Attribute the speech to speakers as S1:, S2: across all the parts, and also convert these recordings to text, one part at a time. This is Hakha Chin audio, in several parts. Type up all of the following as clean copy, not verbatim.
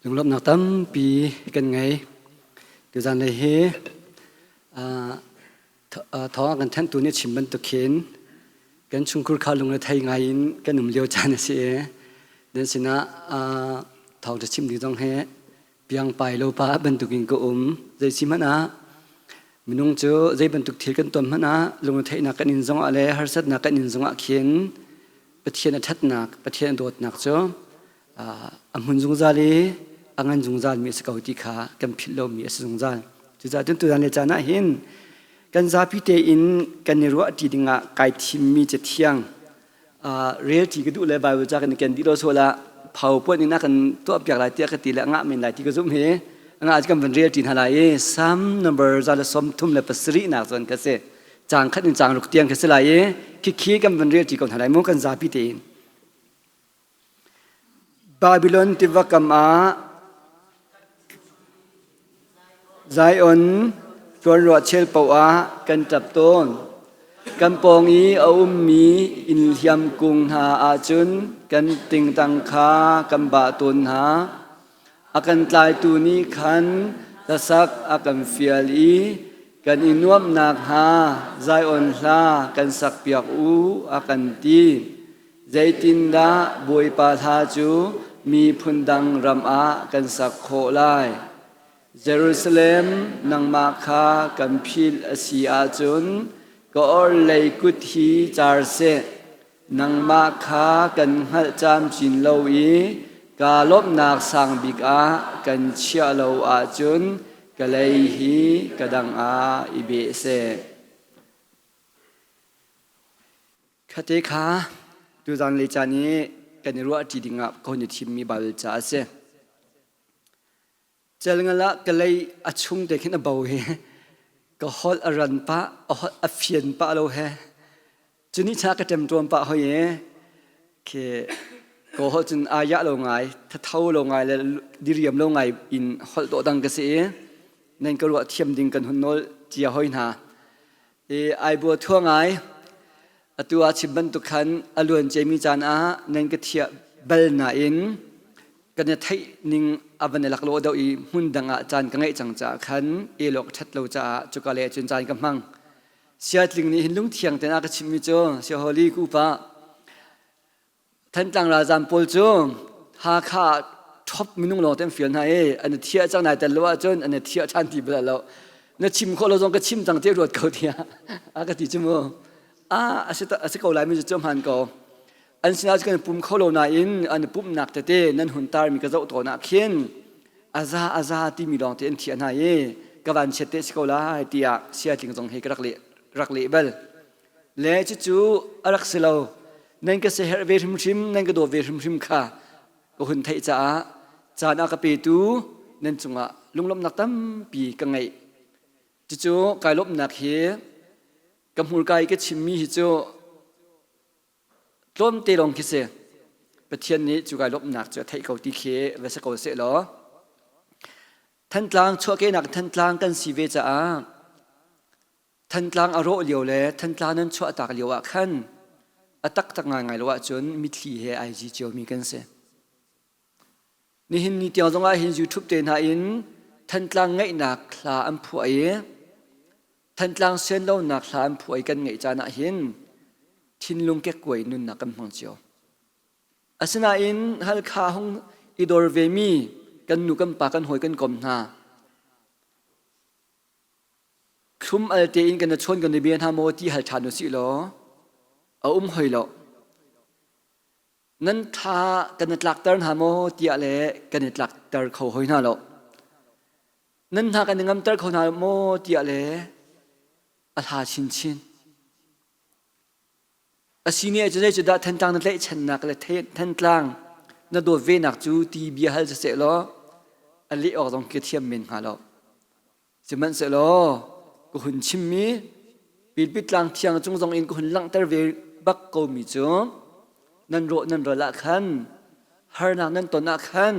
S1: Lunglawmhnak tampi kan ngei. Tuzan lei hi thawng a kan thanhtu nih chim bantuk khin kan chungkhur kha lungre thei ngai in kan um lio caan a si i nan sinah thawngṭha chim ding zong hi piangpai lo pa bantukin ka um. Zei si hmanh ah minung cu zei bantuk thil kan ton hmanh ah lungretheihnak kan in zongah le harsatnak kan in zongah khin Pathian a ṭhatnak, Pathian a dawtnak cu a hmun zungzal i a ngan zungzalmi a si ko ti kha kan philh lomi a si zungzal. Cucaah cun tuzan le caan ah hin kan zapi tein kan i ruahṭi dingah kai thimmi cathiang rel ṭi ka duh le Bible ca kan i ken dih lo sual ah PowerPoint in a kan tuahpiak lai tiah ka ti le a ngah men lai ti ka zumh hi a ngah kan van rel ṭi hna lai i Psalm number 137 nak cun ka si caang khat in caang ruk tiang ka si lai i khikhi kan van rel ṭi ko hna lai mu kan zapi tein. Babylon tiva kam ah Zion tuanruah chel paoh ah kan ṭap tawn. Kan pawng i a ummi innhliam kung hna ahcun kan tingtang kha kan bah tawn hna. A kan tlaitu nih khan hlasak a kan fial i kan i nuamh nakhnga Zion hla kan sakpiak u a kan ti. Zeitindah Bawipa hla cu miphun dang ram ah kan sak khawh lai? Jerusalem, nangmah kha kan philh a si ahcun ka orhlei kut hi car seh. Nangmah kha kan hngalh camcin lo i kaa lawmhnak sang bik ah kan chiah lo ahcun ka lei hi ka dang ah i beh seh. Khate kha tuzan le caan i kan i ruahṭi dingah ka hun i thimmi Baibal ca a si. Celngal ah ka lei a chung te khin a bo hi ka holh a ran pah, a holh a fian pah lo he. Cuni cha ka ṭemṭuam pah hoi i khi ka holh cun aa yah lo ngai, thatho lo ngai le diriam lo ngai in holh dawh dang ka si i nan ka ruah thiam ding kan hun nawl cia hoi hna. I ai bua thua ngai. Atu ah chim bantuk khan a luan ciami caan ah nan ka thiah bal nain kan i theih ning a van i laklawh deuh i hmun dang ah caan ka ngeih cang caah khan elawk ṭhat lo caah cuka lei ah cun caan ka hmang. Siatling nih hin lungthiang tein a ka chimhmi cu Siaholi ka upa Thantlang ralzaam pawl cu Hakha ah ṭhop minung lawng te an fial hna i an i thiah cang nai tel lo ahcun an i thiah ṭhan ti bal lo. Na chim khawh lo zong ka chim cang ti ruat ko tiah a ka ti cu mu. Ah a si ko lai mi cu hmaan ko. An sinah cu kan pum kho lo nain an i pumhnak tete nan hun tarmi ka zoh tawn ah khin aza aza timi lawng te an thiah hna i ka van chiat te si ko lai tiah siatling zong hi ka rak leh rak leh bal. Le cucu a rak si lo. Nan ka siaherh ve hrimhrim, nan ka dawt ve hrimhrim kha ka hun theih caah caan a ka petu nan cungah lunglawmhnak tampi ka ngeih. Cucu kai lawmhnak hi ka hmurka i ka chimmi hi cu tlawmte lawng khi si. Pathian nih cu kai lawmhnak cu a theih ko ti khi va si ko seh law Thantlang chuahkehnak Thantlang kan si ve caah Thantlang a rawh lio le Thantlang nan chuahtak lio ah khan a taktak ngaingai lo ahcun mitthli he ai zi ciomi kan si. Nihin ni tiang zongah hin YouTube te hna in Thantlang ngaihnak hla an phuah i Thantlang sianlonak hla an phuah i kan ngaih caan ah hin thinlung kekkuai nunnak kan hmang cio. Asinain Halkha hung i dor vemi kan nu kan pa kan hawi kan kom hna Thlum al tein kan i chawn kan i bia hna maw ti hal ṭhan u sih law a um hoi lo. Nan tha kan i tlakter hna maw tiah le kan i tlakter kho hoi hna lo. Nan hna kan i ngamter kho hna maw tiah le a hla chinchin. A si nih cu zei cu dah Thantlang na tlaihchannak le Thantlang na dawt venak cu ti bia hal siseh law a leh awk zong ka thiam men hnga lo. Sihmanhsehlaw ka hun chimmi Pilpit tlang thiang cung zong in ka hun langhter ve bak komi cu nan rawh nan ral ah khan harnak nan ton ah khan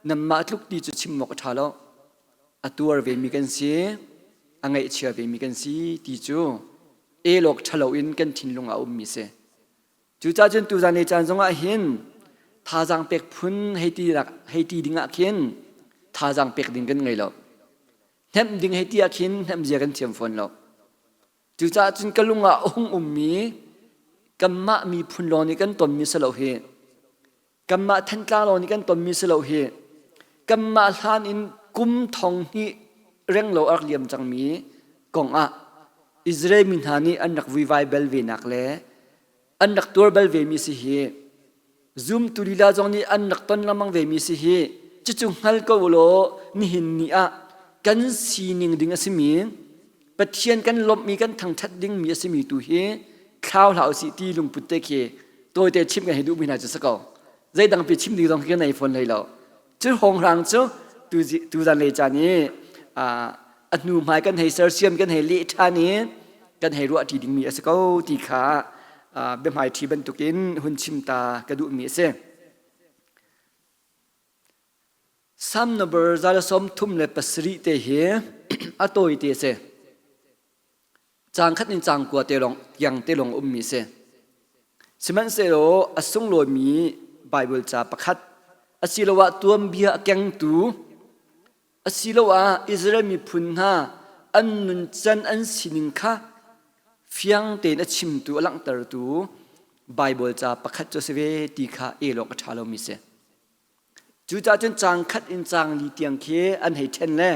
S1: nanmah tluk ti cu chim awk a ṭha lo. A tuar vemi kan si, a ngaihchia vemi kan si ti cu elawk ṭhalo in kan thinlung ah a ummi si. Cucaah cun tuzan le caan zongah hin
S2: Thazaang pek phun hei ti hei ti ding ah khin thazaang pek ding kan ngei lo. Hnemh ding hei ti ah khin hnemh zia kan thiam fawn lo. Cucaah cun ka lung ah a hung ummi kanmah miphun lawng nih kan tonmi si lo hi kanmah Thantlang lawng nih kan tonmi si lo hi kanmah hlan in kum thong hnih renglo a rak liam cangmi kong ah Israel mi hna nih an rak vuivai bal ve nak le an rak tuar bal ve mi si hi zumtu lila zong nih an rak ton lengmang ve mi si hi cucu hngal ko law nihin ni ah kan sining ding a simi Pathian kan lawmhmi kan thangṭhat dingmi a simi tu hi thlau hlah usih ti lungput te khi tawite chim kan hei duhmi hna cu si ko. Zeidang pi chim ding zong khi kan nei fawn hlei lo. Cu hawnghrang cu tu zan lei caan i a hnu hmai kan hei sersiam kan hei leh ṭhan i kan hei ruah ṭi dingmi a si ko ti kha biahmai ṭhi bantukin hun chim ta ka duhmi a si. Psalm number 137 te hi a tawi te a si. Caang khat in caang kua te lawng tiang te lawng ummi a si. Sihmanhsehlaw a sunglawimi Baibal ca pakhat asiloah tuanbia a kengtu asiloah Israel miphun hna an nuncan an sining kha fiang tein a chimtu a langhtertu Baibal ca pakhat cu a si ve ti kha el awk a ṭha lomi a si. Cucaah cun caang khat in caang li tiang khi an hei ṭhen le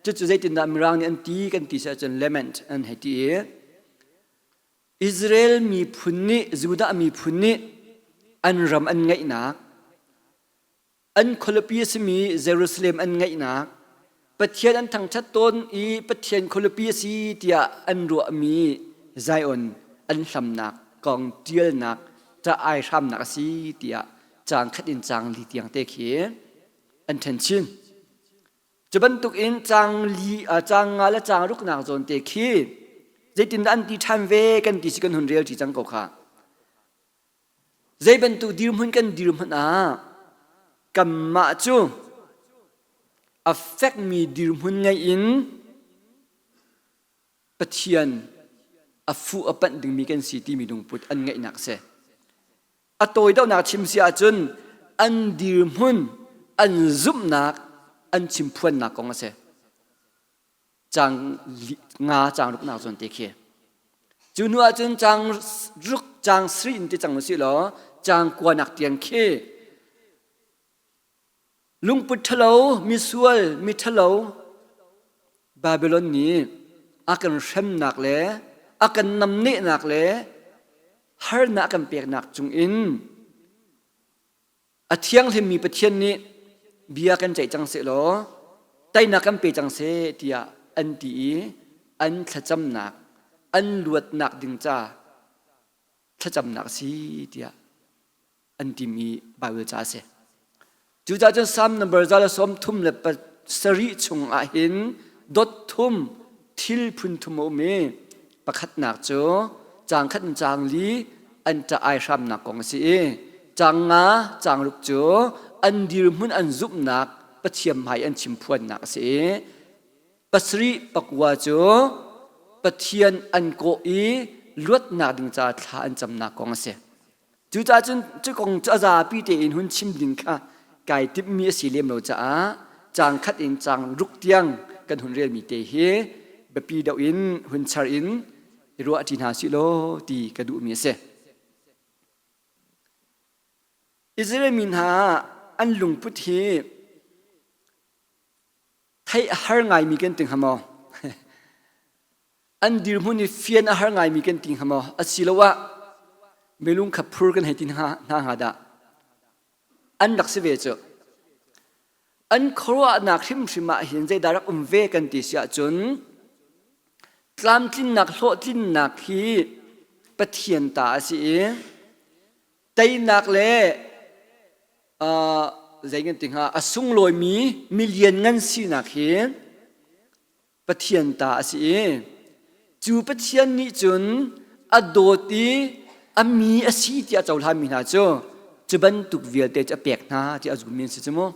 S2: cucu zeitindah Mirang nih an ti kan ti si ahcun lament an hei ti i Israel miphun nih Judah miphun nih an ram an ngeihnak an khualipi a simi Jerusalem an ngeihnak Pathian an thangṭhat tawn i Pathian khualipi a si tiah an ruahmi Zion an hlamnak kong ṭialnak ṭah ai hramnak a si tiah caang khat in caang li tiang te khi an ṭhen chin. Cu bantukin caang li caang nga le caang ruknak zawn te khi zeitindah an ti ṭhan ve kan ti si kan hun rel ṭi cang ko kha. Zei bantuk dirhmun kan dirhmun ah kanmah cu a fekmi dirhmun ngei in Pathian a fuh a panh dingmi kan si timi lungput an ngeihnak a si. A tawi deuhnak chim si ahcun an dirhmun, an zumhnak, an chimphuannak kong a si. Caang nga caang ruknak zawn te khi. Cu hnu ahcun caang ruk caang sri in ti cang usih law caang kuanak tiang khi lungput ṭhalo, misual, mi ṭhalo Babylon nih a kan hremnak le a kan namnehnak le harnak a kan peknak cungin A thianghlimmi Pathian nih bia kan ceih cang sehlaw teinak kan pe cang seh tiah an ti i an thlacamnak an luatnak ding ca thlacamnak a si tiah an timi Baibal ca a si. Cucaah cun Psalm number 137 chung ah hin dot thum thil phun thum a um i pakhatnak cu caang khat in caang li an ṭah ai hramnak kong a si i caang nga caang ruk cu an dirhmun an zumhnak Pathian hmai an chimphuannak a si i pasarih pakua cu Pathian an kawh i luatnak ding ca thla an camnak kong a si. Cucaah cun cu kong cu a zapi tein hun chim ding kha kai timhmi a si lem lo caah caang khat in caang ruk tiang kan hun relmi te hi biapi deuh in hun char in i ruahṭi hna sih law ti ka duhmi a si. Israel mi hna an lungput hi theih a har ngaimi kan ti hnga maw? An dirhmun i fian a har ngaimi kan ti hnga maw? Asiloah milung kha phur kan hei ti hna hnga dah? An rak si ve cu. An khuaruahnak hrimhrim ah hin zeidah rak um ve kan ti si ahcun tlamtlinnak hlawhtlinnak hi Pathian ta a si i teinak le zei kan ti hnga a sunglawimi milian ngan sinak hi Pathian ta a si i cu Pathian nih cun a dawt i a mi a si tiah a cohlanmi hna cu cu bantuk vialte cu a pek hna tiah a zummi an si cu mu.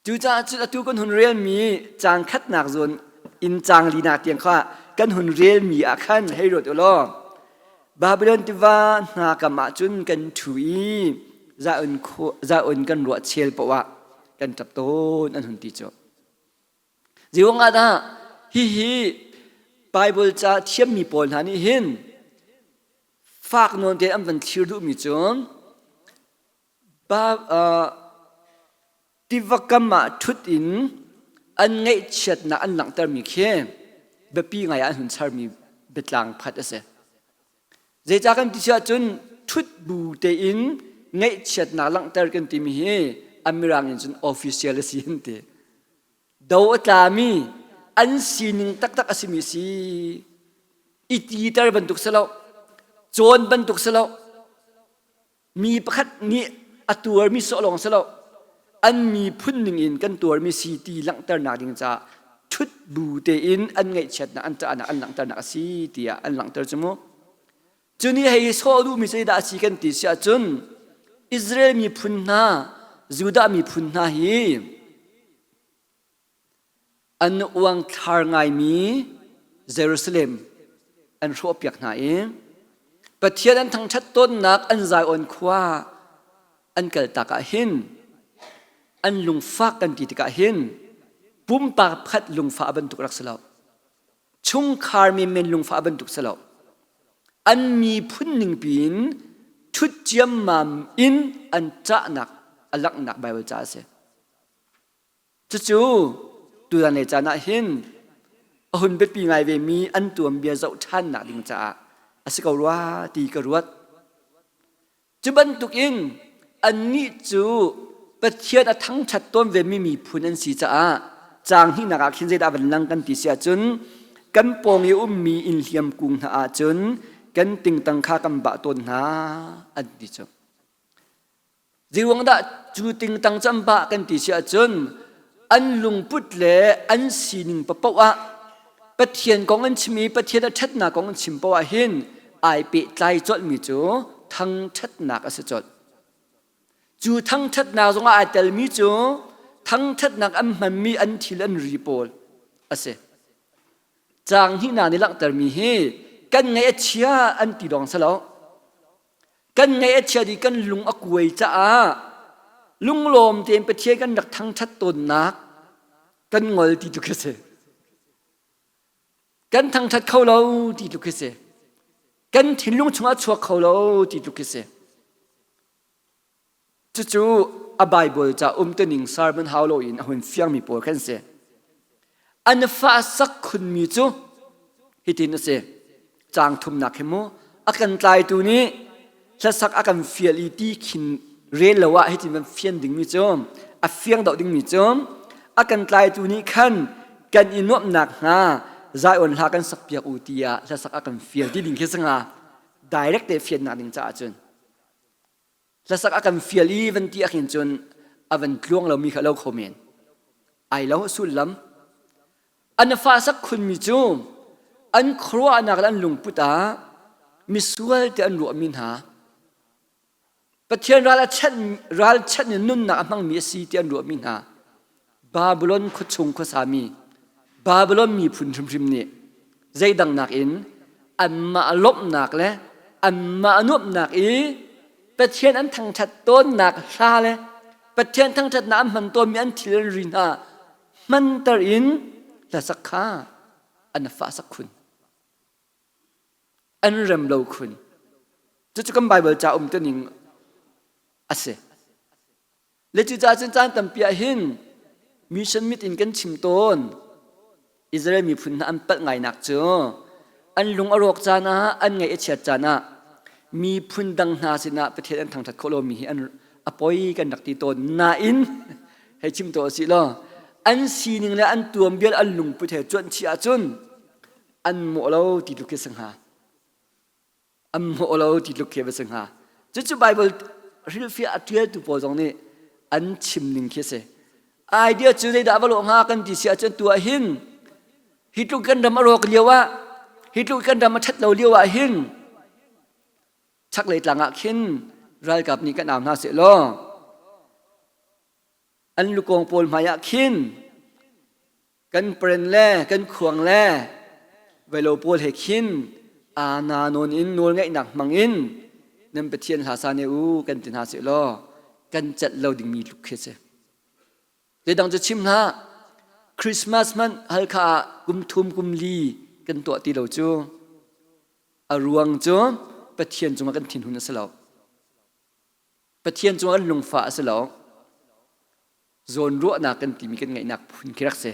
S2: Cucaah cun atu kan hun relmi caang khatnak zawn in caang linak tiang kha kan hun relmi ah khan hei ruat u law. Babylon tiva hna kam ah cun kan ṭhu i Zion kan ruah chel paoh ah kan ṭap tawn an hun ti cu. Zeiruang ah dah hihi Bible ca thiammi pawl hna nih hin fak nawn tein an van thlir duhmi cu tiva kam ah ṭhut in an ngaihchiatnak an langhtermi khi biapi ngai ah an hun charmi biatlang pakhat a si. Zeicah kan ti si ahcun ṭhut bu tein ngaihchiatnak langhter kan timi hi a mirang in cun official a si an ti. Do a tlami an sining taktak a simi si. I titer bantuk si lo, cawn bantuk si lo, mi pakhat nih a tuarmi sawh lawng si lo an miphun ning in kan tuarmi si ti langhternak ding caah ṭhut bu tein an ngaihchiatnak an ṭahnak an langhternak a si tiah an langhter cu mu. Cu nih hei sawh duhmi zeidah a si kan ti si ahcun Israel miphun hna Judah miphun hna hi An uangthlar ngaimi Jerusalem an hrawhpiak hna i Pathian an thangṭhat tawnnak an Zion khua an kaltak ah hin an lungfak kan ti tikah hin pumpak pakhat lungfah bantuk rak si lo. Chungkhar menmen lungfah bantuk si lo. An miphun ningpi in ṭhut ciammam in an cahnak a langhnak Baibal ca a si. Cucu tutan lei caan ah hin a hun biapi ngai vemi an tuanbia zoh ṭhannak ding caah a si ko rua ti ka ruat. Cu bantukin annih cu Pathian a thangṭhat tawn vemi miphun an si caah caang hnihnak ah khin zeidah van lang kan ti si ahcun kan pawng i ummi innhliam kung hna ahcun kan tingtang kha kan bah tawn hna an ti cu. Zeiruang dah cu tingtang cambah kan ti si ahcun an lungput le an sining paoh ah Pathian kong an chim i Pathian a ṭhatnak kong an chim paoh ah hin ai pehtlai colhmi cu thangṭhatnak a si colh. Cu thangṭhatnak zongah ai telmi cu thangṭhatnak an hmanmi an thil an ri pawl a si. Caang hnihnak nih langhtermi hi kan ngaih a chia an ti dawng si lo. Kan ngaih a chia i kan lung a kuai caah lunglawm tein Pathian kan rak thangṭhat tawnnak kan ngol ti tu khi si. Kan thangṭhat kho lo ti tu khi si. Kan thinlung chungah chuak kho lo ti tu khi si. Cucu a Bible ca umtuning sermon hau loin a hun fiangmi pawl kan si. An fa sak khunmi cu hitin a si. Caang thumnak hi mu a kan tlaitu nih hlasak a kan fial i ti khin rel lo ah hitin van fian dingmi cu a fiang deuh dingmi cu a kan tlaitu nih khan kan i nuamhnak hnga Zion hla kan sak piak u tiah hlasak a kan fial ti ding khi si hnga direct te fiannak ding caah cun Hlasak a kan fial i van ti ahhin cun a van tluang lomi kha lo kho men. Ai lo sullam. An fa sak khunmi cu an khuaruahnak le an lungput ah misual te an ruahmi hna Pathian ral a chanh ralchanh in nunnak a hmangmi a si ti an ruahmi hna Babylon khuachung khuasami Babylon miphun hrimhrim nih zeidang nakin anmah lawmhnak le anmah nuamhnak i Pathian an thangṭhat tawnnak hla le Pathian thangṭhatnak an hman tawnmi an thil an ri hna hmanter in hlasak kha an fahsak khun an rem lo khun cucu kan Bible ca um ning a si Le cucaah cun caan tampi ah hin mission mit in kan chim tawn. Israel miphun hna an palh ngainak cu an lung a rawk caan ah an ngaih a chiat caan ah miphun dang hna sinah Pathian an thangṭhat khawh lomi hi an a poi kan rak ti tawn nain hei chim taw si law an sining le an tuanbia an lungput he cuanh chih ahcun an mawh lo ti tluk khi si hnga. An mawh lo ti tluk khi va si hnga. Cucu Bible hrilhfiah a ṭialtu pawl zong nih an chim ning khi a si. Idea cu zeidah va lawh hnga kan ti si ahcun tu ah hin hi tluk kan ram a rawk lio ah hi tluk kan ram a ṭhat lo lio ah hin chaklei tlang ah khin ralkap nih kan au hna seh law an lukawng pawl hmai ah khin kan paren le kan khuang le velo pawl he khin. Ana nawn in nawlngeihnak hmang in nan Pathian hla sa ne u kan ti hna seh law kan celh lo dingmi tluk khi si. Zeidang cu chim hlah. Christmas hmanh Halkha ah kum thum kum li kan tuah ti lo cu. A ruang cu Pathian cungah kan thinhun a si lo. Pathian cungah kan lungfah a si lo. Zawnruahnak kan timi kan ngeihnak phun khi rak si.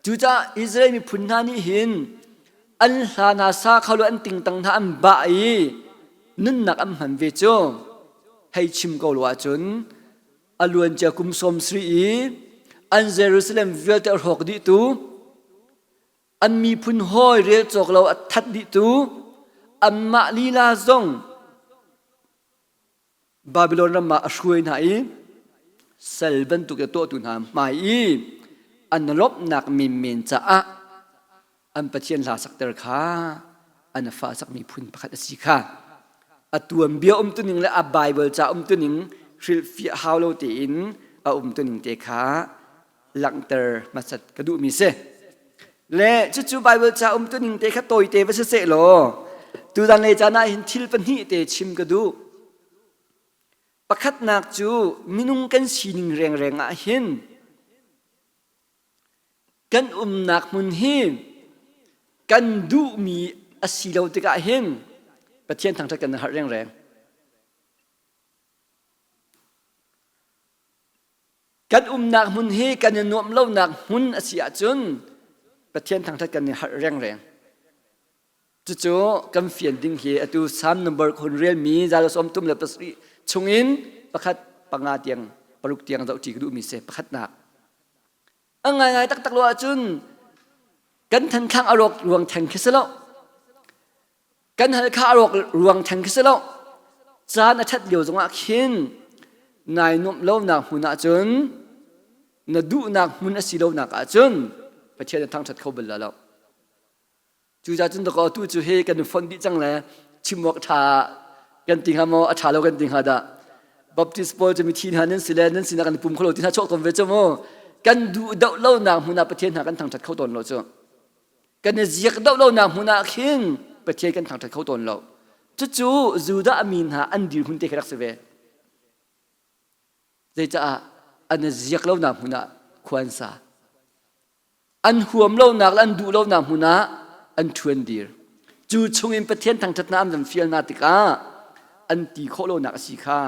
S2: Cucaah Israel miphun hna nih hin an hla hna sa kho lo an tingtang hna an bah i nunnak an hman ve cu hei chim ko lo ahcun a luancia kum sawm sri i an Jerusalem vialte a hrawk dihtu an miphun hawi rel cawk lo a that dihtu anmah lila zong Babylon ram ah a hruai hna i sal bantuk a tuahtu hna hmai i an lawmhnak menmen caah an Pathian hla sakter kha an fa sakmi phun pakhat a si kha a tuanbia umtuning le a Bible ca umtuning hrilhfiah hau lo tein a umtuning te kha langhter hmasat ka duhmi si. Le cucu Bible ca umtuning te kha tawite va si seh law tuzan lei caan ah hin thil pahnih te chim ka duh. Pakhatnak cu minung kan sining rengreng ah hin kan umnak hmun hi kan duhmi a si lo tikah hin Pathian thangṭhat kan harh rengreng. Kan umnak hmun hi kan i nuamh lonak hmun a si ahcun Pathian thangṭhat kan i harh rengreng. Cucu kan fian ding hi atu Psalm number hun relmi 137 chungin pakhat panga tiang paruk tiang zohṭi ka duhmi si pakhatnak. A ngaingai taktak lo ahcun kan thanthlang a rawk ruang theng khi si lo. Kan hal kha a rawk ruang theng khi si lo. Caan a ṭhat lio zongah khin nai nuamh lonak hmun ahcun na duhnak hmun a si lonak ahcun Pathian na thangṭhat kho bal lo. Cucaah cun dakaw tu cu hi kan fonh dih cang le chim awk ṭha kan ti hnga maw a ṭha lo kan ti hnga dah. Baptist pawl cu mithi hna nan si le nan sinah kan pum kho lo ti hna chuak tawn ve cu mu. Kan duh doh lonak hmun ah Pathian hna kan thangṭhat kho tawn lo cu. Kan i ziak doh lonak hmun ah khin Pathian kan thangṭhat kho tawn lo. Cucu Judah mi hna an dirhmun te khi rak si ve. Zeicaah an i ziak lonak hmun ah khua an sa. An huam lonak le an duh lonak hmun ah an ṭhuan dir. Cu chungin Pathian thangṭhatnak an van fial hna tikah an ti khawh lonak a si kha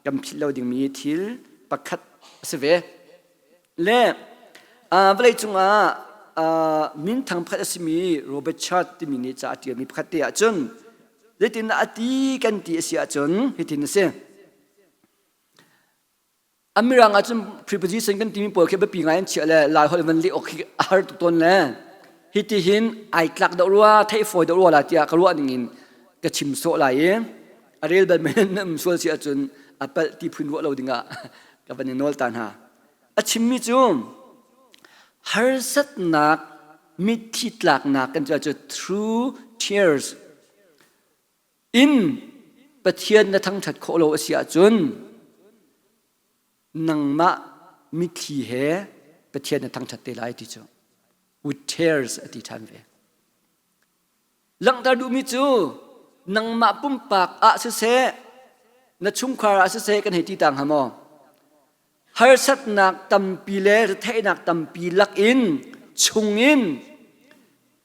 S2: kan philh lo dingmi thil pakhat a si ve. Le vawlei cungah minthang pakhat a simi Robert Chart timi nih ca a ṭialmi pakhat te ahcun zeitindah a ti kan ti a si ahcun hitin a si. A mirang ahcun preposition kan timi pawl khi biapi ngai an chiah le Lai holh van leh awk khi a har tuk tawn le hiti hin ai tlak deuh rua theih fawi deuh rua la tiah ka ruah ning in ka chim sawh lai i a rel bal men na um sual si ahcun a palh ti phun ruah lo dingah ka van i nawl ta hna. A chimmi cu harsatnak mitthli tlaknak kan cu through tears in Pathian na thangṭhat khawh lo a si ahcun nangmah mitthli he Pathian na thangṭhat te lai ti cu with tears a ti ṭhan ve. Langhter duhmi cu nangmah pumpak ah siseh na chungkhar ah siseh kan hei ti ta hnga maw? Harsatnak tampi le retheihnak tampi lakin chungin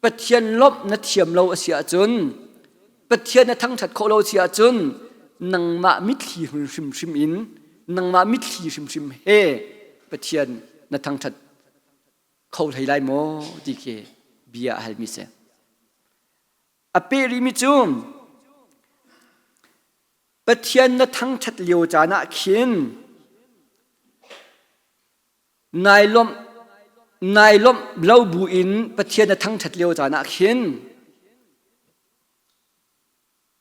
S2: Pathian lawmh na thiam lo a si ahcun Pathian na thangṭhat khawh lo a si ahcun nangmah mitthli hrimhrim in nangmah mitthli hrimhrim he Pathian na thangṭhat kho hlei lai maw ti khi bia a halmi si. A peh rihmi cu Pathian na thangṭhat lio caan ah khin nai lawmh nai lawmh lo buin Pathian na thangṭhat lio caan ah khin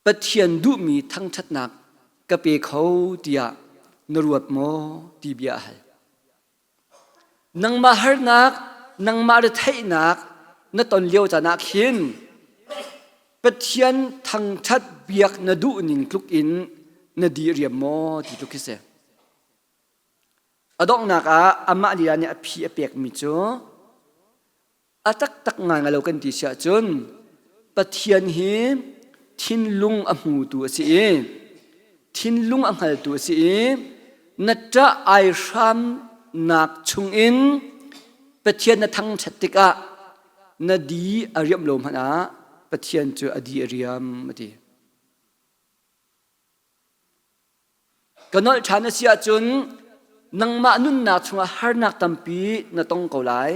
S2: Pathian duhmi thangṭhatnak ka pe kho tiah na ruat maw ti bia a hal. Nangmah harnak, nangmah retheihnak na ton lio caan ah khin Pathian thangṭhat biak na duh ning tluk in na di riam maw ti tluk khi si. A donghnak ah amah lila nih a phi a pekmi cu a taktak ngai lo kan ti si ahcun Pathian hi Thinlung a hmutu a si i thinlung a hngaltu a si i na ṭah ai hramnak chungin Pathian na thangṭhat tikah na di a riam lo hmanh ah Pathian cu a di a riam a ti. Ka nolh ṭhan a si ahcun nangmah nunnak chungah harnak tampi na tong ko lai.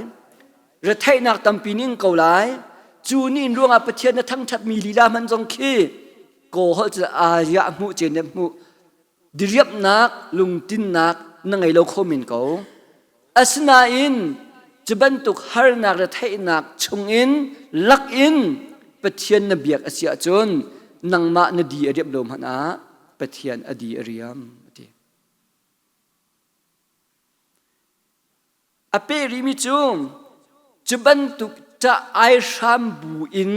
S2: Retheihnak tampi ning ko lai. Cu nih ruangah Pathian na thangṭhatmi lila hmanh zong khi kaw holh cu aa hmuh cen le hmuh diriamhnak lungtinnak na ngei lo kho men ko. Asinain cu bantuk harnak le theihnak chungin lakin Pathian na biak a si ahcun nangmah na di a riam lo hmanh ah Pathian a di a riam a ti. A peh rihmi cu cu bantuk ṭah ai hram bu in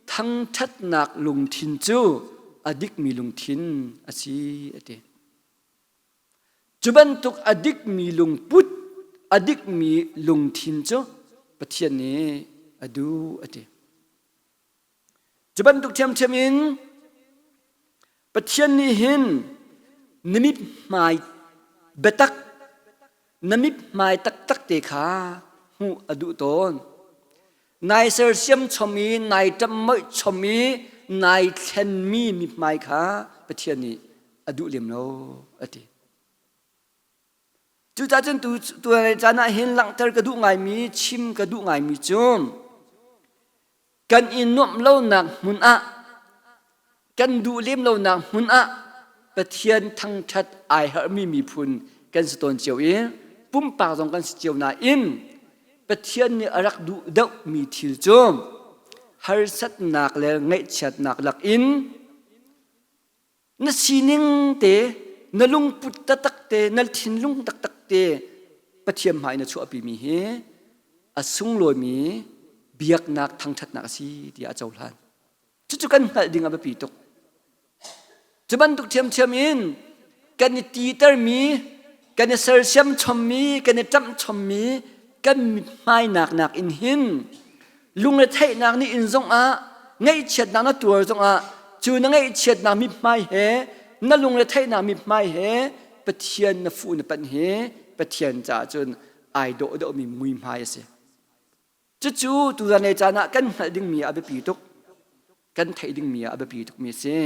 S2: thangṭhatnak lungthin cu a dikmi lungthin a si a ti. Cu bantuk a dikmi lungput, a dikmi lungthin cu Pathian nih a duh a ti. Cu bantuk ṭhiamṭhiam in Pathian nih hin na mithmai biatak, na mithmai taktak te kha hmuh a duh tawn. Nai sersiam chom i nai ṭamhmoih chom i nai thlenmi mithmai kha Pathian nih a duh lem lo a ti. Cucaah cun tu tu caan ah hin langhter ka duh ngaimi, chim ka duh ngaimi cu kan i nuamh lonak hmun ah kan duh lem lonak hmun ah Pathian thangṭhat ai harhmi miphun kan si tawn cio i pumpak zong kan si cio nain Pathian nih a rak duh deuhmi thil cu harsatnak le ngaihchiatnak lakin na sining te na lungput taktak te na thinlung taktak te Pathian hmai na chuahpimi hi a sunglawimi biaknak thangṭhatnak a si tiah a cohlan. Cucu kan hngalh ding a biapi tuk. Cu bantuk ṭhiamṭhiam in kan i titermi, kan i sersiam chommi, kan i ṭamh chommi kan mithmainak nakin hin lungretheihnak nih in zongah ngaihchiatnak na tuar zongah cu na ngaihchiatnak mithmai he na lungretheihnak mithmai he Pathian na fuh na panh hi Pathian caah cun ai dawh deuhmi muihmai a si. Cucu tuzan le caan ah kan hngalh dingmi a biapi tuk. Kan theih dingmi ah a biapi tukmi a si.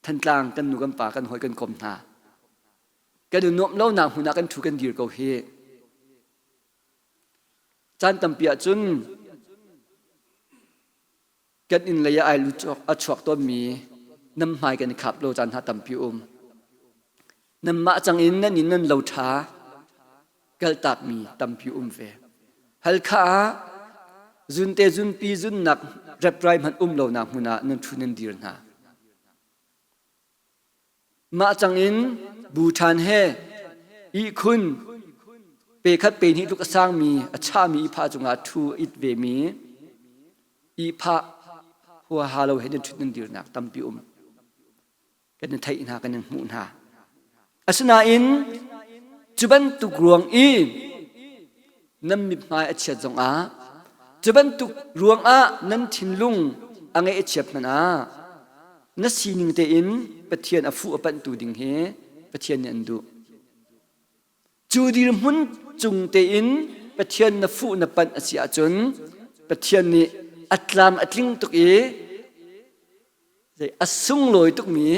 S2: Thantlang kan nu kan pa kan hawi kan kom hna. Kan i nuamh lonak hmun ah kan ṭhu kan dir ko hi. Caan tampi ahcun kan inn lei ah ai lut a chuak tawnmi nan hmai kan i khap lo caan hna tampi um. Nanmah cang in nan inn nan lo ṭha kaltakmi tampi um ve. Halkha ah zunte zunpi zunnak reprai hmanh um lonak hmun ah nan ṭhu nan dir hna. Mah cang in bu ṭhan he ihkhun pe khat pe hnih tluk a sangmi a chahmi ihphah cungah ṭhu it vemi ihphah huaha lo he nan ṭhut nan dirnak tampi um. Kan in theih hna, kan in hmuh hna. Asinain cu bantuk ruang i nan mithmai a chiat zongah cu bantuk ruangah nan thinlung a ngaih a chiat hmanh ah na sining tein Pathian a fuh a panhtu ding hi Pathian nih an duh. Cu dirhmun cung tein Pathian na fuh na panh a si ahcun Pathian nih a tlam a tling tuk i a sunglawi tukmi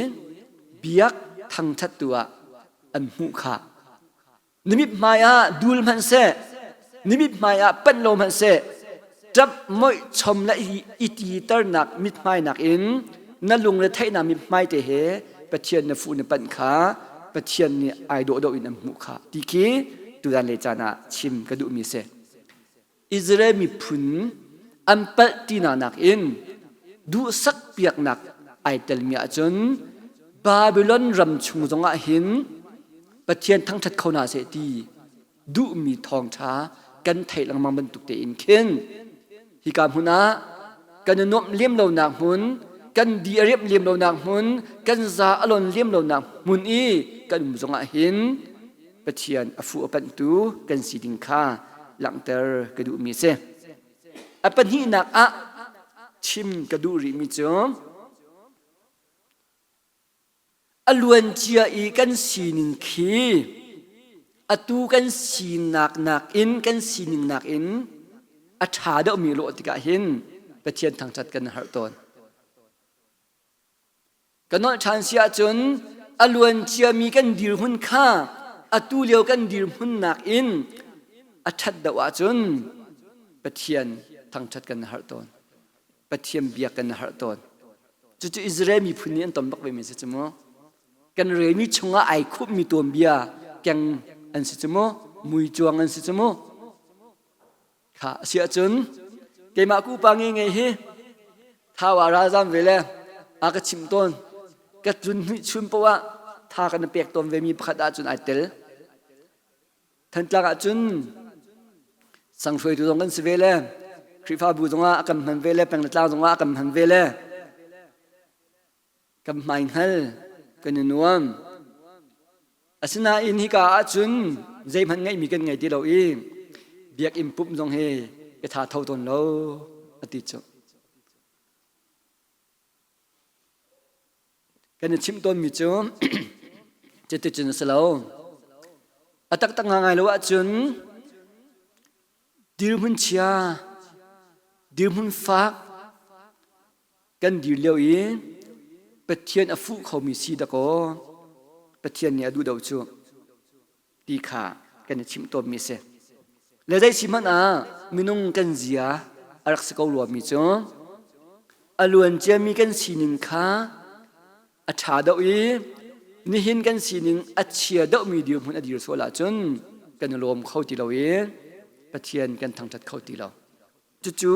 S2: biak thangṭhattu ah an hmuh kha. Na mithmai ah dul hmanh seh, na mithmai ah panh lo hmanh seh, ṭap moih chom le i titernak mithmai nakin na lungre theihnak mithmai te he Pathian na fuh na panh kha Pathian nih ai dawh dawh in an hmuh kha ti khi tutan le caan ah chim ka duhmi a si. Israel miphun an palh tinak nakin duhsak piaknak ai telmi ahcun Babylon ram chung zongah hin Pathian thangṭhat kho hna seh ti duhmi thawngṭha kan theih lengmang bantuk tein khin hika hmun ah kan i nuamh lem lonak hmun kan di a riamh lem lonak hmun kan za a lon lem lonak hmun i kan um zongah hin Pathian a fuh a panhtu kan si ding kha langhter ka duhmi a si. A pahnihnak ah chim ka duh rihmi cu. A luancia i kan sining khi atu kan sinak nakin kan sining nakin a ṭha deuhmi lawh tikah hin Pathian thangṭhat kan harh tawn. Ka nolh ṭhan si ahcun a luanciami kan dirhmun kha atu lio kan dirhmun nakin a ṭhat deuh ahcun Pathian thangṭhat kan harh tawn. Pathian biak kan harh tawn. Cucu Israel miphun nih an ton bak ve mi si cu mu. Kan relmi chungah ai khupmi tuanbia keng an si cu mu. Muicuang an si cu mu. Kha a si ahcun keimah ku pa nge nge hi thau ah ralzam ve le a ka chimh tawn. Ka tlun hnuih chun poah ah tha kan pek tawn ve mi pakhat ahcun ai tel. Thantlang ahcun sang hruaitu zong kan si ve le Khrihfabu zongah a kan hman ve le peng le tlang zongah a kan hman ve le kan hmai hngal kan i nuam. Asinain hika ahcun zeihmanh ngeihmi kan ngei ti lo i biakinn pumh zong hi ka tha tho tawn lo a ti cu. Kan i chimh tawnmi cu cuticun a si lo. A taktak ngai lo ahcun dirhmun chia, dirhmun fak kan dir lio i Pathian a fuh khomi si dakaw Pathian nih a duh do cu. ti kha kan i chimh tawnmi a si. Le zei si hmanh ah minung kan zia a rak si ko ruami cu a luan ciami kan sining kha a ṭha deuh i nihin kan sining a chia deuhmi dirhmun a dir sual ahcun kan i lawm kho ti lo i Pathian kan thangṭhat kho ti lo. Cucu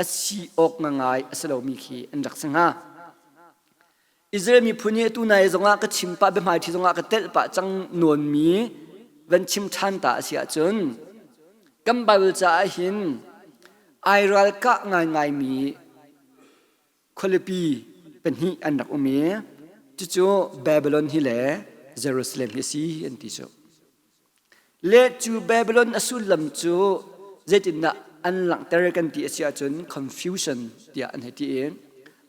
S2: a si awk ngangai a si lomi khi an rak si hnga. Israel miphun nih atu nai zongah ka chim pah biahmaiṭhi zongah ka telh pah cang nawnmi van chim ṭhan ta a si ahcun kan Bible caah hin ai ralkah ngaingaimi khualipi pahnih an rak um i cucu Babylon hi le Jerusalem hi a si an ti cu. Le cu Babylon a sullam cu zeitindah an langhter kan ti a si ahcun confusion tiah an hei ti i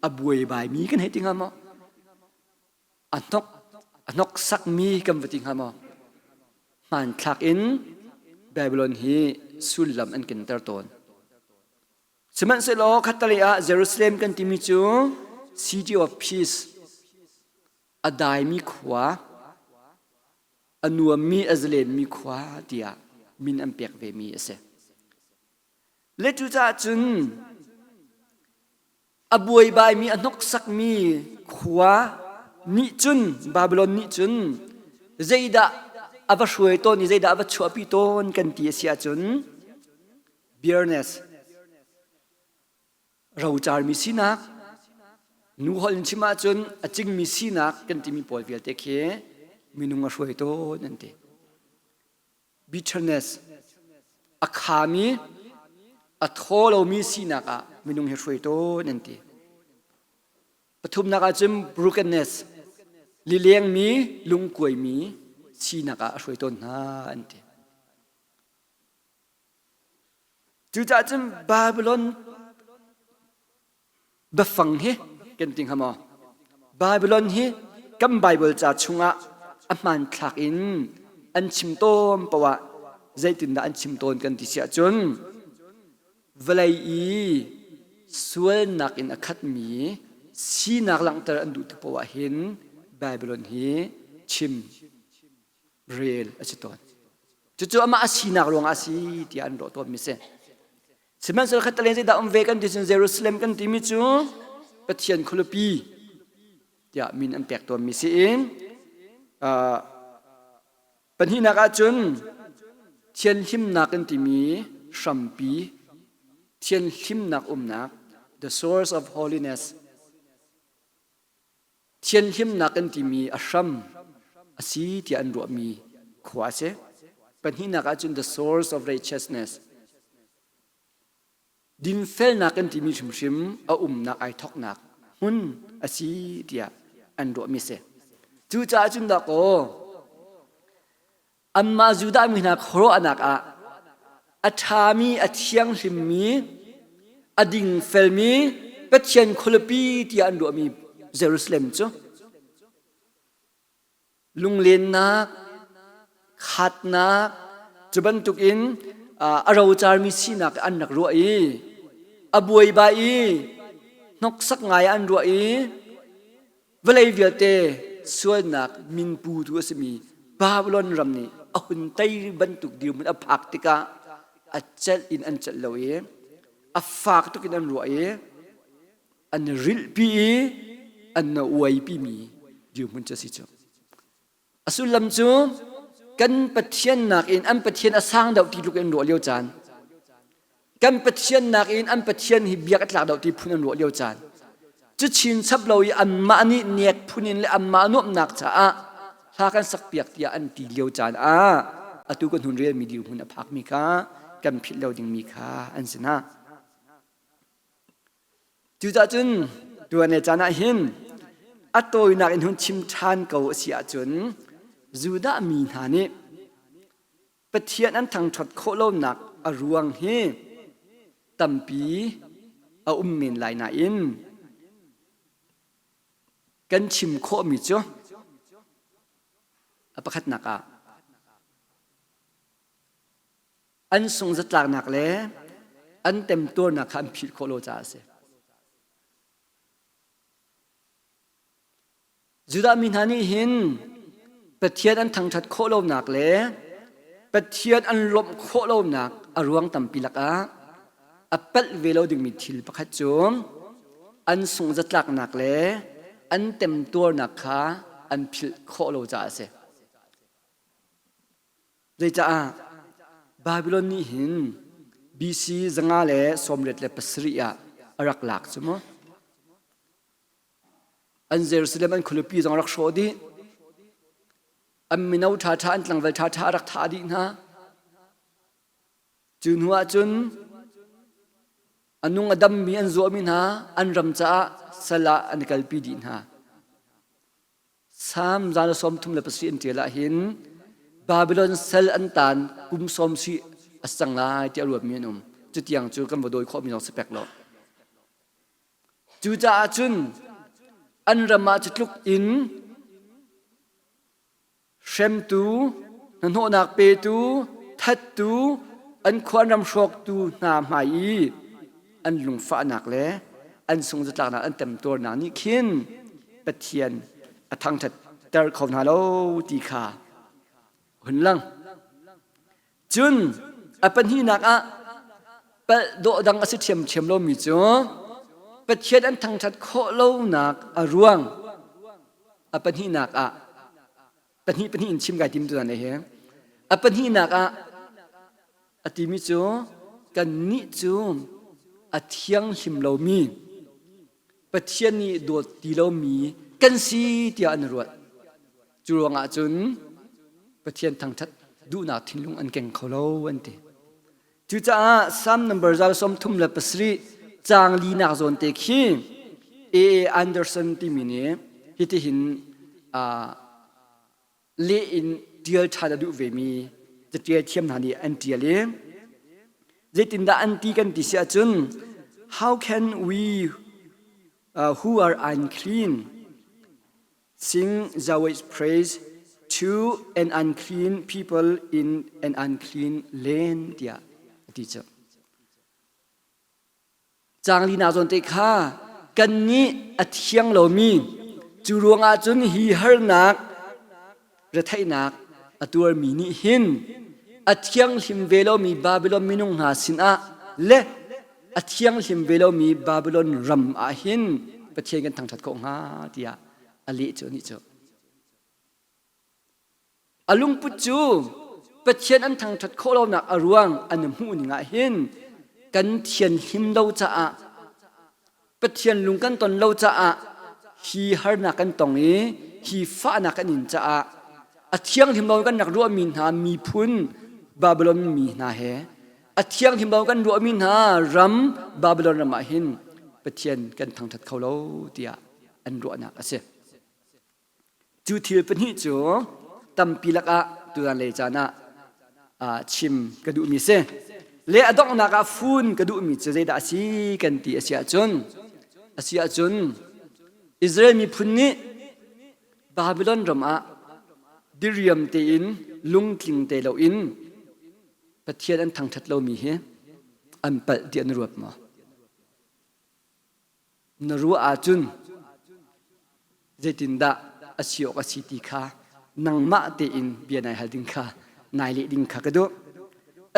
S2: a buaibaimi kan hei ti hnga maw? A hnok a hnoksakmi kan va ti hnga maw? Hmanthlak in Babylon hi sullam an kinter tawn. Sihmanhsehlaw khattelei ah Jerusalem kan timi cu city of peace a daimi khua a nuammi a zalenmi khua tiah min an pek vemi a si. Le cucaah cun a buaibaimi a hnoksakmi khua nih cun Babylon nih cun zeidah a va hruai tawn i zeidah a va chuahpi tawn kan ti a si ahcun bitterness rocarmi sinak nu holh in chim ahcun a cingmi sinak kan timi pawl vialte khi minung a hruai tawn an ti. Bitterness a khami a thaw lomi sinak ah minung hi hruai tawn an ti. Pathumnak ahcun brokenness lilengmi lungkuaimi sinak ah a hruai tawn hna an ti. Cucaah cun Babylon biafang hi kan ti hnga maw? Babylon hi kan Bible ca chungah a hmanthlak in an chim tawn poah zeitindah an chim tawn kan ti si ahcun vawlei i sualnak in a khatmi sinak langhter an duh tik poah hin Babylon hi chim rel a si tawn. Cucu amah a sinak ruangah a si tiah an ruah tawnmi si. Sihmanhsehlaw khat talen zeidah um ve kan ti cun Jerusalem kan timi cu Pathian khualipi tiah min an pek tawnmi si i pahnihnak ahcun thianhlimnak kan timi hrampi thianhlimnak umnak the source of holiness Thianhlimnak kan timi a hram a si tiah an ruahmi khua a si. Pahnihnak ahcun the source of righteousness. Dinfelnak kan timi hrimhrim a umnak ai thoknak hmun a si tiah an ruahmi a si. Cucaah cun dakaw Anmah Judah mi hna khuaruahnak ah a ṭhami, a thianghlimmi, a dingfelmi Pathian khualipi tiah an ruahmi Jerusalem cu. Lunglennak, khatnak, cu bantukin a rocarmi sinak an rak ruah i a buaibai i hnoksak ngai an ruah i vawlei vialte sualnak min putu a simi Babylon ram nih a hun tei bantuk dirhmun a phak tikah a celh in an celh lo i a fak tuk in an ruah i an rilhpi i an na uaipimi dirhmun cu a si cu. A sullam cu kan Pathian nakin an Pathian a sang deuh ti tluk in ruah lio caan. Kan Pathian nakin an Pathian hi biak a tlak deuh ti phun an ruah lio caan. Cu chin chap lo i anmah nih nek phun in le anmah nuamhnak caah hla kan sakpiak tiah an ti lio caan ah atu kan hun relmi dirhmun a phakmi kha kan philh lo dingmi kha an si hna. Cucaah cun tuan le caan ah hin a tawinak in hun chim ṭhan ko a si ahcun Judah mi hna nih Pathian an thangṭhat khawh lonak a ruang hi tampi a um men lai nain kan chim khawhmi cu a pakhatnak ah an sungzatlaknak le an temtuarnak kha an philh khawh lo caah a si. Judah mi hna nih hin Pathian an thangṭhat khawh lonak le Pathian an lawmh khawh lonak a ruang tampi lakah a palh ve lo dingmi thil pakhat cu an sungzatlaknak le an temtuarnak kha an philh khawh lo caah a si. Zeicaah Babylon nih hin BC 587 ah a rak lak cu mu. An Jerusalem an khualipi zong a rak hrawh dih. An mino ṭhaṭha an tlangval ṭhaṭha a rak thah dih hna. Cu hnu ah cun a nung a dammi an zuahmi hna an ram caah sal ah an i kalpi dih hna. Salm 37 an ṭial ahhin Babylon sal an taan kum sawm si a si cang lai tiah ruatmi an um. Cutiang cu kan va dawi khawhmi zong si pek lo. Cucaah cun an ram ah cu tluk in hremtu, hnahnawhnak petu, thattu, an khua an ram hrawktu hna hmai i an lungfahnak le an sungzatlaknak an temtuarnak nih khin Pathian a thangṭhatter kho hna lo ti kha hun lang. Cun a pahnihnak ah palh dawh dang a si ṭhiamṭhiam lomi cu Pathian an thangṭhat khawh lonak a ruang a pahnihnak ah pahnih pahnih in chim kai tim tu hi a pahnihnak ah a timi cu kannih cu a thianghlim lomi Pathian nih dawt ti lomi kan si tiah an ruat. Cu ruangah cun Pathian thangṭhat duhnak thinlung an keng kho lo an ti. Cucaah Psalm number 37 caang linak zawn te khi A. A. Anderson timi nih hitihin leh in ṭial ṭhan a duh vemi caṭial thiam hna nih an ṭial i zeitindah an ti kan ti si ahcun how can we who are unclean sing Yahweh's praise to an unclean people in an unclean land tiah a ti cu. Caang linak zawn te kha kannih a thiang lomi cu ruangah cun hi harnak retheihnak a tuarmi nih hin a thianghlim ve lomi Babylon minung hna sinah le a thianghlim ve lomi Babylon ram ah hin Pathian kan thangṭhat khawh hnga tiah a leh cu anih cu. A lungput cu Pathian an thangṭhat khawh lonak a ruang an hmuh ning ah hin kan thianhlim lo caah Pathian lung kan ton lo caah hi harnak kan tong i hi fahnak kan in caah a thianghlim lo kan rak ruahmi hna miphun Babylon mi hna he a thianghlim lo kan ruahmi hna ram Babylon ram ah hin Pathian kan thangṭhat kho lo tiah an ruahnak a si. Cu thil pahnih cu tampi lakah tutan lei caan ah chim ka duhmi si. Le a donghnak ah fun ka duhmi cu zeidah a si kan ti a si ahcun a si ahcun Israel miphun nih Babylon ram ah Diriam tein lungtling te loin Pathian an thangṭhat lomi hi an palh tiah na ruat maw? Na ruah ahcun zeitindah a si awk a si ti kha nangmah tein bia nai hal ding kha nai leh ding kha ka duh.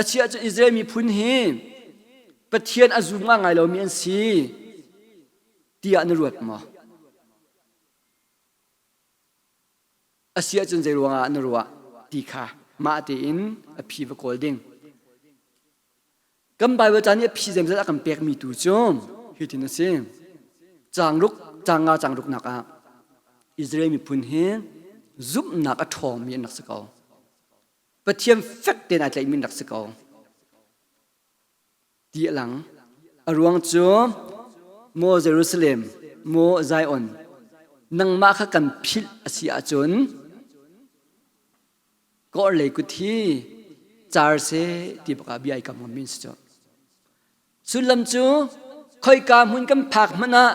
S2: A si ahcun Israel miphun hi Pathian a zum ngai lomi an si tiah na ruat maw? A si ahcun zei ruangah na ruah ti kha mah tein a phi va kawl ding. Kan Baibal ca nih a phi zeimzat a kan pekmi tu cu hitin a si. Caangruk, caanga caangruknak ah Israel miphun hi zumhnak a ṭhawngmi an rak si ko. Pathian fek tein ai tlaihmi an rak si ko. Ti a lang. A ruang cu maw Jerusalem, maw Zion, nangmah kha kan philh a si ahcun ka orhlei kut hi car seh ti bak ah bia i kam ngammi an si cu. Sullam cu khoika hmun kan phak hmanh ah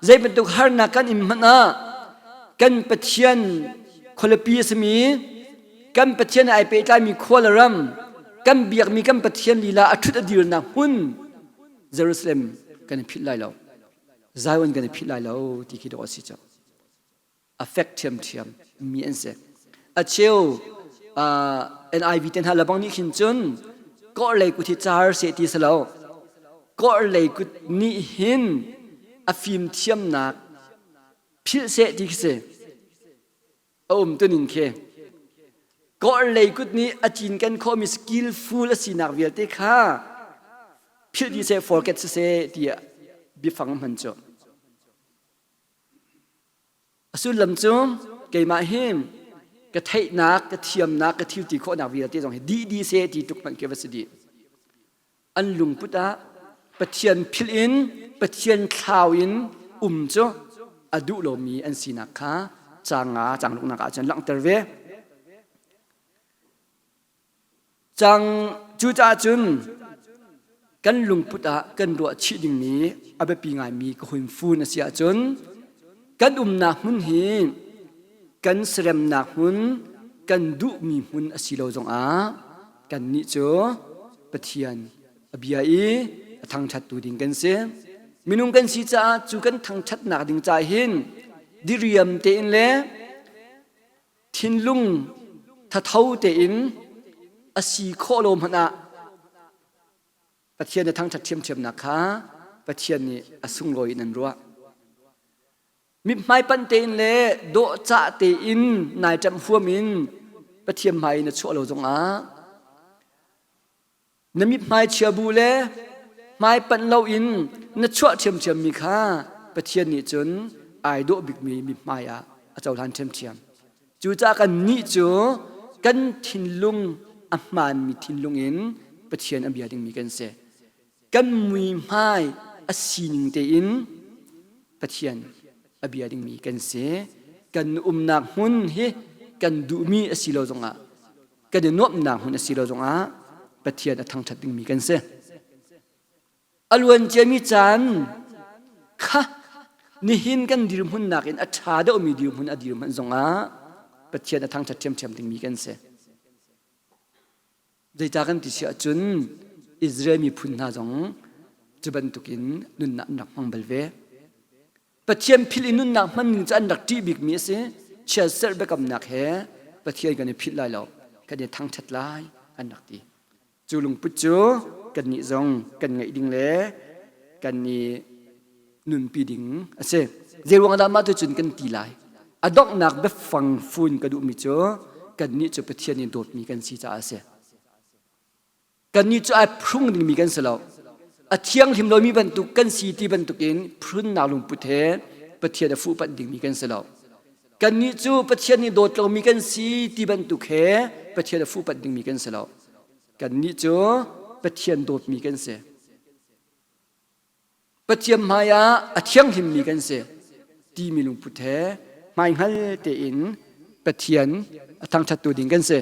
S2: zei bantuk harnak kan in hmanh ah kan Pathian khualipi a simi kan Pathian ai pehtlaimi khua le ram kan biakmi kan Pathian lila a ṭhut a dirnak hmun Jerusalem kan i philh lai lo Zion kan i philh lai lo ti khi dawh a si cu. A fek ṭhiamṭhiam mi an si. A cheu NIV te hna lebang nih khin cun kawhlei kut hi car seh ti si lo. Kawhlei kut nih hin a fimthiamnak philh seh ti khi si. A um tuning khi. Kawhlei kut nih a cinken khawhmi skillful a sinak vialte kha philh dih seh, forget siseh tiah biafang hman cu. A sullam cu keimah hi ka theihnak, ka thiamnak, ka thil ti khawhnak vialte zong hi dih dih seh ti tuk hmanh khi va si dih. An lungput ah Pathian philh in Pathian thlau in um cu a duh lomi an sinak kha caang nga caang ruknak ah cun langhter ve. Cang cucaah cun kan lungput ah kan ruah chih dingmi a biapi ngaimi ka hun fun a si ahcun kan umnak hmun hi kan seremnak hmun kan duhmi hmun a si lo zongah kannih cu Pathian a bia i a thangṭhattu ding kan si. Minung kan si caah cu kan thangṭhatnak ding caah hin diriam tein le thinlung thatho tein a si khawh lo hmanh ah Pathian na thangṭhat ṭhiamṭhiamnak kha Pathian nih a sunglawi in an ruah. Mithmai panh tein le dawhcah tein nai ṭamh huam in Pathian hmai na chuah lo zongah Na mithmai chia bu le hmaipanh loin na chuah ṭhiamṭhiammi kha Pathian nih cun ai dawh bikmi mithmai ah a cohlan ṭhiamṭhiam. Cucaah kannih cu kan thinlung a hmaanmi thinlung in Pathian a bia dingmi kan si. Kan muihmai a sining tein Pathian a bia dingmi kan si. Kan umnak hmun hi kan duhmi a si lo zongah kan i nuamhnak hmun a si lo zongah Pathian a thangṭhat dingmi kan si. A luan ciami caan kha nihin kan dirhmun nakin a ṭha deuhmi dirhmun a dirhmun zongah Pathian a thangṭhat ṭhiamṭhiam dingmi kan si. Zeicah kan ti si ahcun Israel miphun hna zong cu bantukin nunnak an rak hmang bal ve. Pathian philh i nunnak hman ning cu an rak ṭih bikmi a si. Chiatserh biakamnak he Pathian kan i philh lai lo, kan i thangṭhat lai an rak ti. Cu lungput cu kannih zong kan ngeih ding le kan i nunpi ding a si. Zeiruang dah mah tu cun kan ti lai? A donghnak biafang fun ka duhmi cu kannih cu Pathian in dawtmi kan si caah a si. Kannih cu ai phrung dingmi kan si lo. A thianghlim lomi bantuk kan si ti bantukin phunnak lungput he Pathian a fuhpanh dingmi kan si lo. Kannih cu Pathian nih dawt lomi kan si ti bantuk he Pathian a fuhpanh dingmi kan si lo. Kannih cu Pathian dawtmi kan si. Pathian hmaiah a thianghlimmi kan si timi lungput he hmaihngal tein Pathian a thangṭhattu ding kan si.